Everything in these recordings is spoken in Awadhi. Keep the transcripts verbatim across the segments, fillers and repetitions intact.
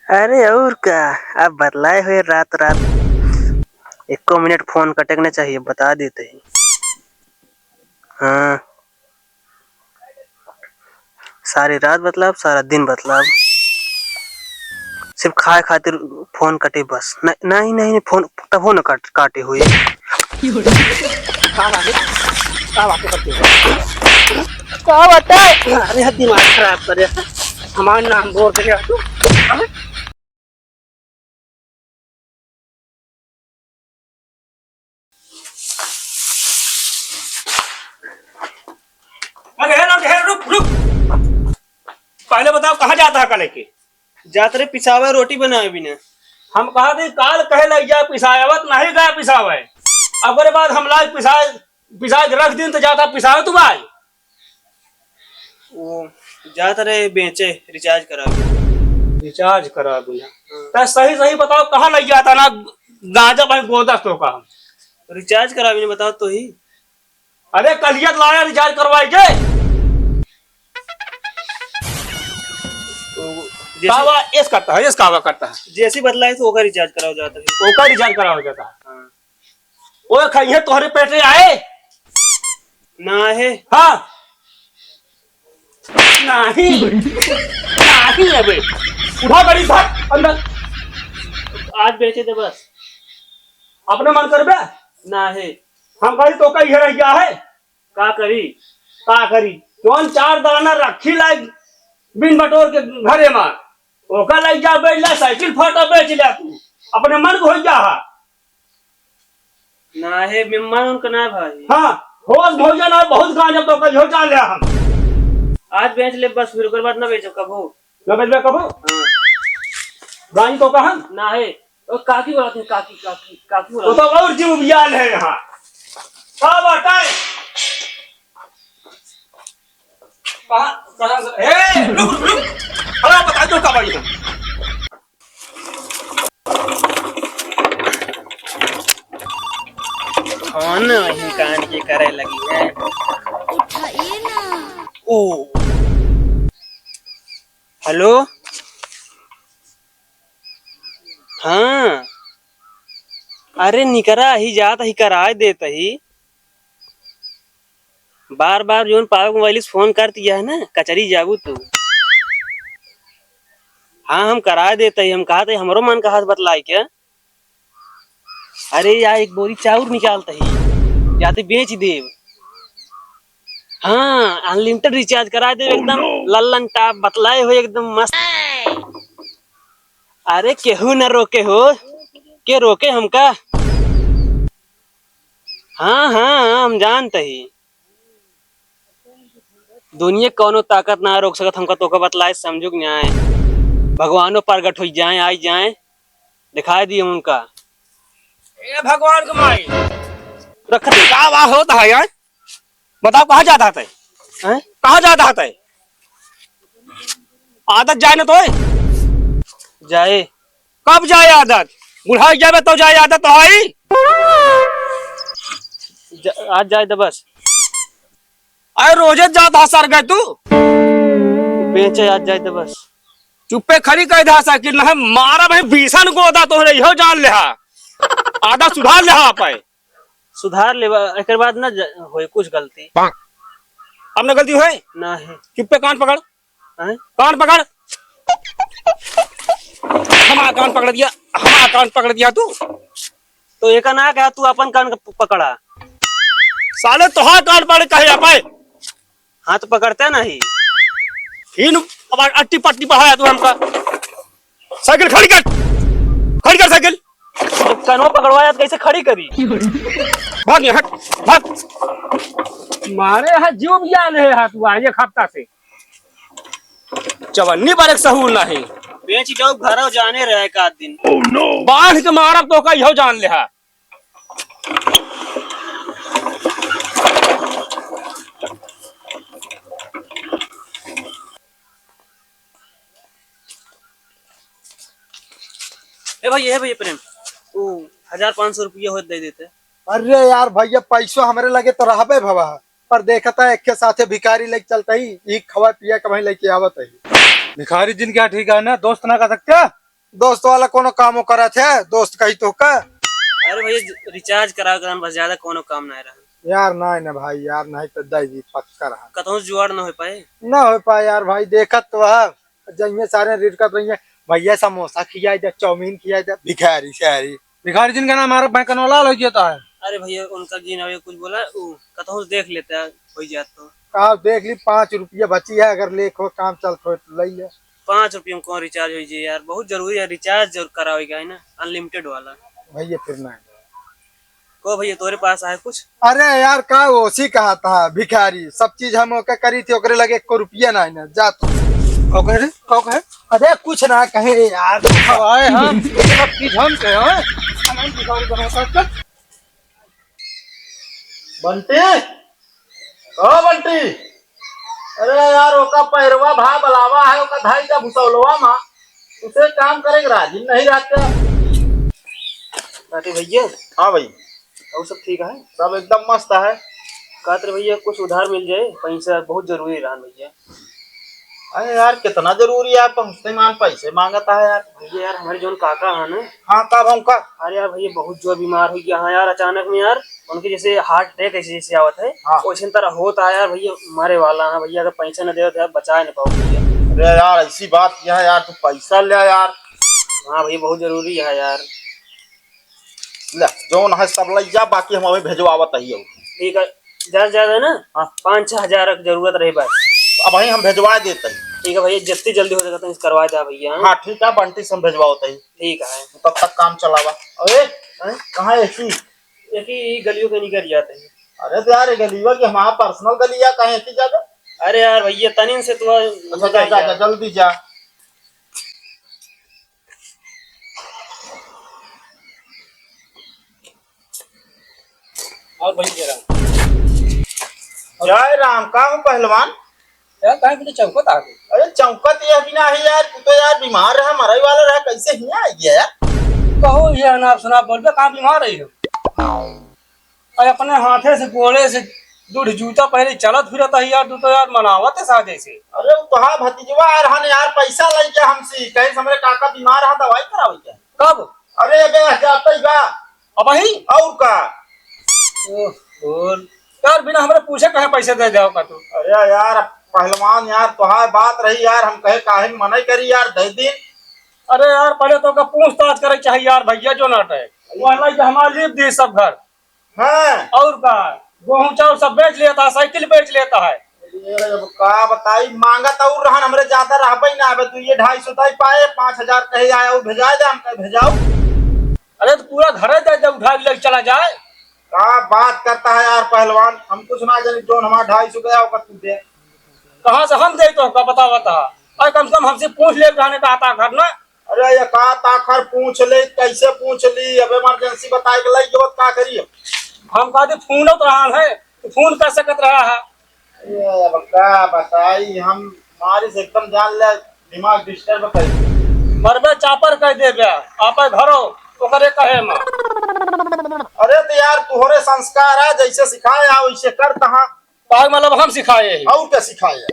अरे और का, अब बतलाए हुए रात रात एको मिनट फोन कटे के ना चाहिए, बता देते ही। हाँ, सारी रात बतलाब, सारा दिन बतलाब, सिर्फ खाए खातिर फोन कटे बस। न-, नहीं, नहीं, नहीं, फोन तबो न काट-, काटे हुए। का बात है? का बात है? का बात है? अरे, दिमाग खराब करे। हमार नाम बोल रहे हो तू? अरे, हे, रुक, रुक। पहले बताओ, कहाँ जाता है कल के? जात रहे पिसावे, रोटी बनावे बिना। हम कहा थे, काल कहे लग जा पिसावे, अब नहीं गया पिसावे। अगर बाद हम लाग पिसाए, पिसाए के रख दिन तो जाता पिसावे तू भाई। वो जात रहे बेचे, recharge करावे। Recharge करावे बिना। हाँ। तो सही सही बताओ, कहाँ लग जाता ना गांजा भाई गोदस तो का हम? Recharge करावे बिना बताओ तो ही। अरे, कलियत लाया recharge करवाई के। तो जैसे कावा एस करता है, एस कावा करता है। जैसे बतलाए तो ओका recharge कराओ जाता है। ओका recharge कराओ जाता है। हाँ। ओए, खाइए तोहरे पेटे आए। ना है। हाँ। नहीं। नहीं अबे। उठा गाड़ी धर अंदर। आज बेचे दे बस। अपने मन करबे? ना है। हम कही तो कही है रह गया है। का करी? का करी? जौन चार दाना रखी लाई बिन बटोर के घरे में, ओका लाई जा बेच ला, साइकिल फाटा बेच ला तू, अपने मन को हो जा हा। ना है, मेहमान उनका ना भाई। हाँ, होश भौजा ना, बहुत गांजा तो कल हो जा ले हम। आज बेच ले बस, फिर ओकर बाद ना बेचब कबो। ना बेचबे कबो? हाँ। गांजा तो कहन? ना है। ओ, काकी बोला थे, काकी, काकी, काकी बोला तो, थे। तो और जीव उबियाल है यहाँ। का बात है? कहाँ, कहाँ से? ए, रुक, रुक, रुक। खड़ा बता दो का भाई है। कौन वही कान के करे लगी है? उठाइए ना। ओ। हेलो। हाँ। अरे निकरा ही जात ही कराए देत ही। बार बार जोन पावे के मोबाइल से फोन करती है ना, कचरी जाबू तू। हाँ, हम कराए देत ही, हम कहत ही हमरो मन का हाथ बतलाए क्या? अरे या एक बोरी चाउर निकालत ही, जाते बेच देब। हाँ, unlimited recharge करा देब एकदम। Oh no! लल्लन टाप बतलाए हो एकदम मस्त। अरे केहू न रोके हो, के रोके हमका? हाँ, हाँ, हम जानत ही। दुनिया कौनो ताकत ना रोक सकत हमका, तोका बतलाए समझुक न्याय। भगवानो प्रगट होइ जाए, आई जाए, दिखाई दिए उनका। ए भगवान के माई, रख दे। का बा होत है यार? बताओ, कहाँ जात हते? हैं? कहाँ जात हते? आदत जाए ना तो है? जाए। कब जाए आदत? बुढ़ाई जाबे तो जाए आदत तो है? जा-, आज जाए तो बस। अरे रोजे जात हा सर गए तू? बेचे आज जाए तो बस। चुप्पे खड़ी कह दा साइकिल, नहीं मारा भाई भीषण गोदा तोहरे, इहो जान लेहा। आदत सुधार लेहा पाए। सुधार लेबा, एकर बाद ना ज-, होई कुछ गलती। अब ना गलती होए? ना है। चुप्पे कान पकड़। हैं? कान पकड़। हमारा कान पकड़ दिया, हमारा कान पकड़ दिया तू। तो एका ना कहा तू अपन कान क-, पकड़ा। साले तोहार कान पकड़ कहे जा पाए। हाँ, तो पकड़ते नहीं। फिर अब अट्टी पट्टी बढ़ाया तू हमका। साइकिल खड़ी कर, खड़ी कर साइकिल। जब कनवा पकड़वाया तो कैसे खड़ी करी? भाग यहाँ, हट, भाग। मारे यहाँ जीव भी आने है हाथ हुआ एक हफ्ता से। जवानी बारे सहूर नहीं। बेच जाओ, घर जाने रहे एक आध दिन। बांध के मारब तो का इहो जान लेहा। ए भैया, ए भैया प्रेम, ऊ हजार पाँच सौ रुपया होत दे देते। अरे यार भैया, पैसो हमरे लगे तो रहबे भवा, पर देखता है एक के साथे भिखारी लेके चलता ही, ई खवा पिया के वहीं लेके आवत है। भिखारी जिनके यहाँ ठीक है ना, दोस्त ना कर सकते? दोस्त वाला कोनो कामो करत है, दोस्त कही तो का? अरे भैया, recharge करावे के रहन, बस ज्यादा कोनो काम ना रहन। यार, नहीं ना भाई, यार, नहीं तो दे दी, पक्का रहा। कतहूँ जुगाड़ न हो पाए? ना हो पाए यार भाई, देखत तो है, जइमे सारे रिटकत रही है, भैया समोसा खियाई दे, चाउमीन खियाई दे, भिखारी सारी। भिखारी जिनका नाम हमारा बैंक नौला लग जाता है। अरे भैया, उनका गिन अभी कुछ बोला, उ कतहूँ देख लेता है, हो जात तो। का देख ली, पाँच रुपया बची है, अगर लेख हो, काम चलत हो तो ले ले। पाँच रुपया में कौन recharge हो जाए यार, बहुत जरूरी है, recharge जरूर करावेगा है ना, unlimited वाला। भैया फिर ना। को भैया, तोरे पास आए कुछ? अरे यार, का ओसी कहा था भिखारी, सब चीज हम ओके करी थी, ओकरे लगे एको रुपया ना है ना, जा तू। का कहे रे? का कहे? अरे कुछ ना कहे यार। आए हम, सब चीज हम कहे, हाँ? हम भिखारी बना सकते। बंटी, ओ बंटी, अरे यार, ओका पैरवा भा बलावा है, ओका धाई का भुसौलवा मा, उसे काम करे के राजी नहीं रहते। अरे भैया। हाँ भाई। और सब ठीक है? सब एकदम मस्त है। कहत रहे भैया, कुछ उधार मिल जाए, पैसा बहुत जरूरी रहन भैया। अरे यार, कितना जरूरी है, पहुँचते मान पैसे मांगता है यार। भैया यार, हमारे जौन काका है ना। हाँ, का भाव का? अरे यार भैया, बहुत जोर बीमार हो गया है यार, अचानक में यार, उनके जैसे heart attack ऐसे जैसे आवत है, हाँ। वैसे तरह होता है यार भैया, मरे वाला है भैया, अगर पैसा न दे तो यार बचा न पाओ भैया। अरे यार, ऐसी बात यह है यार, तू पैसा ले यार। हाँ भैया, बहुत जरूरी है यार। ले, जौन है सब लइ जा, बाकी हम अभी भेजवावत ही हो। ठीक है, ज्यादा ज्यादा ना, हाँ। पाँच छह हजार की जरूरत रही बस। अब वहीं हम भेजवा देते हैं। ठीक है भैया, जितनी जल्दी हो सके तो करवा दे भैया, हाँ? हाँ, ठीक है, बंटी से हम भेजवावत ही। ठीक है। तब तक काम चलावा। अरे, हैं? कहाँ है एसी? एक ही गलियों के निकल जाते हैं। अरे तो यार, ये गलियों की हमारा personal गली है, कहाँ एसी जावे? अरे यार भैया, तनिन से तो अच्छा, जा, जा, जा, जल्दी जा। और भाई जय राम। जय राम, का हो पहलवान? यार, काहे के लिए चौंकत आ गए? अरे, चौंकत ये अभी ना है यार, तू तो यार बीमार रहा, मरई वाला रहा, कैसे हियाँ आ गया यार? कहो, ये अनाप शनाप बोलबे, कहाँ बीमार रही हो? अरे, अपने हाथे से, गोड़े से, दूध जूता पहले चलत फिरत है यार, तू तो यार मनावत है सादे से। अरे, वो तोहार भतीजवा आ रहन यार, पैसा लइ गया हमसे, कहे से हमरे काका बीमार रहा, दवाई करावे के। कब? अरे, अबे, जाता ही बा। अबही? और का? ओहो, यार, बिना हमरे पूछे कहे पैसे दे देव का तू? अरे यार, पहलवान यार, तोहार बात रही यार, हम कहे काहे मनई करी यार, दे दिन। अरे यार, पहले तो ओका पूछताछ करे चाहिए यार, भैया जो नाटे। वो हमारे लिए दी सब घर। हाँ। और का? गेहूं चाउर सब बेच लेता है, साइकिल बेच लेता है। अरे, अब का बताई, मांगत और रहन, हमरे ज्यादा रहबे ना, अब तू ये ढाई सौ ताई पाए, पाँच हजार कहे आए और भेजाए दे, हम कहे भेजाओ। अरे, तो पूरा घरे दे दे, उठा के लेके चला जाए। का बात करता है यार पहलवान, हम कुछ ना जानी, जोन हमारा ढाई सौ गया, ओकर तू दे। कहाँ से हम दे तो का बता, बता। अरे, कम से कम हमसे पूछ ले, रहने का आता घर ना। अरे, ये का ताखर पूछ ले, कैसे पूछ ली? अब emergency बताए के लई जो का करी? हम कहते फोन तो रहा है, तो फोन कर सकत रहा है। अरे, अब का बताई, हम मारी से एकदम जान ले, दिमाग disturb कर। मरबे चापर कह देबे, आपे घरो, ओकरे कहे में। अरे, तो यार, तोहरे संस्कार है, जैसे सिखाए है, वैसे करता है। काहे मतलब हम सिखाए हैं? और क्या सिखाए है?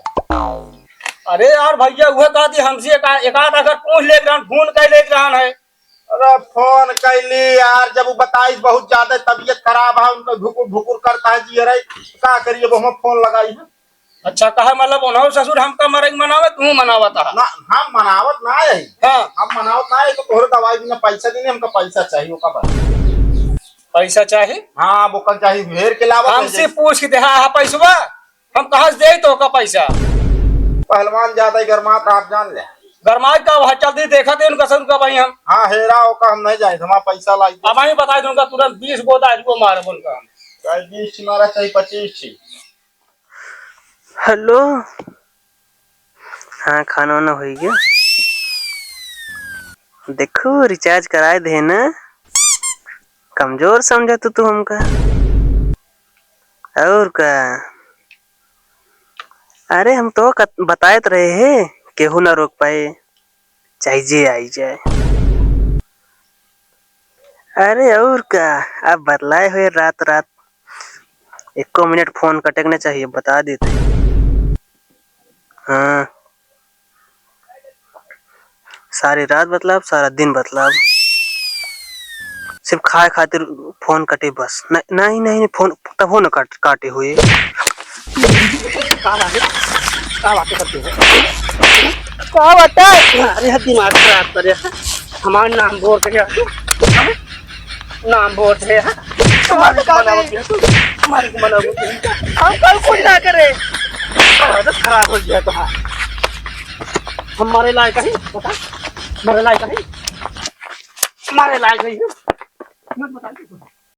अरे यार भैया, उहे कहती हमसे एक, एक आध अगर पूछ ले रहन, फोन कर ले रहन है। अरे फोन कैली यार, जब वो बताइस बहुत ज्यादा तबीयत खराब है, उनका भुकुर भुकुर करता है जी, अरे का करिए, वो हम फोन लगाई है। अच्छा, कहा मतलब उन्हों ससुर हमका मरे के मनावे, तू मनावत है? ना, हम मनावत ना है। हाँ। हम मनावत ना है, तो तोहरे दवाई बिना पैसा देने, हमका पैसा चाहिए, ओका बस। पैसा चाहिए? हाँ, वो कल चाहिए, हेर के लावत है हमसे जैसे। पूछ के दे, हाँ, हाँ, पैसवा। हम कहाँ से देई तोहका पैसा? पहलवान ज्यादा ही गरमात रहा, आप जान ले। गरमाई का वहाँ चलती देखा थे उनका सर का भाई हम। हाँ, हेरा ओका हम नहीं जाए, हमारा पैसा लाई दे। अब हम बताई दूंगा तुरंत बीस गो दारू को मार उनका हम। चाहे बीस ठी मारा, चाहे पच्चीस ठी। हेलो, हाँ, खाना वाना हो गया? देखो, recharge कराए दे ना, कमजोर समझा तू, तू हमका। और का? अरे, हम तो कत-, बतायत रहे हैं, केहू ना रोक पाए, चाहे जे आई जाए। अरे, और का? अब बतलाए हुए रात रात, एको मिनट फोन कटे के ना चाहिए, बता देते। हाँ। सारी रात बतलाब, सारा दिन बतलाब, सिर्फ खाए खातिर फोन कटे बस। न-, नहीं, नहीं, नहीं, फोन तबो न काट-, काटे हुए। का बात है? का बातें करते हो? का बात है? अरे, दिमाग खराब करे। हमार नाम बोल रहे हैं। नाम बोल रहे हैं। तुम्हारे को मना बोलते हैं, तुम्हारे को मना बोलते हैं। हम कल कुछ ना करे। आदत खराब हो गया तो। हाँ। हम मारे लायक ही, बता। मारे लायक ही। मारे लायक ही। मत बता।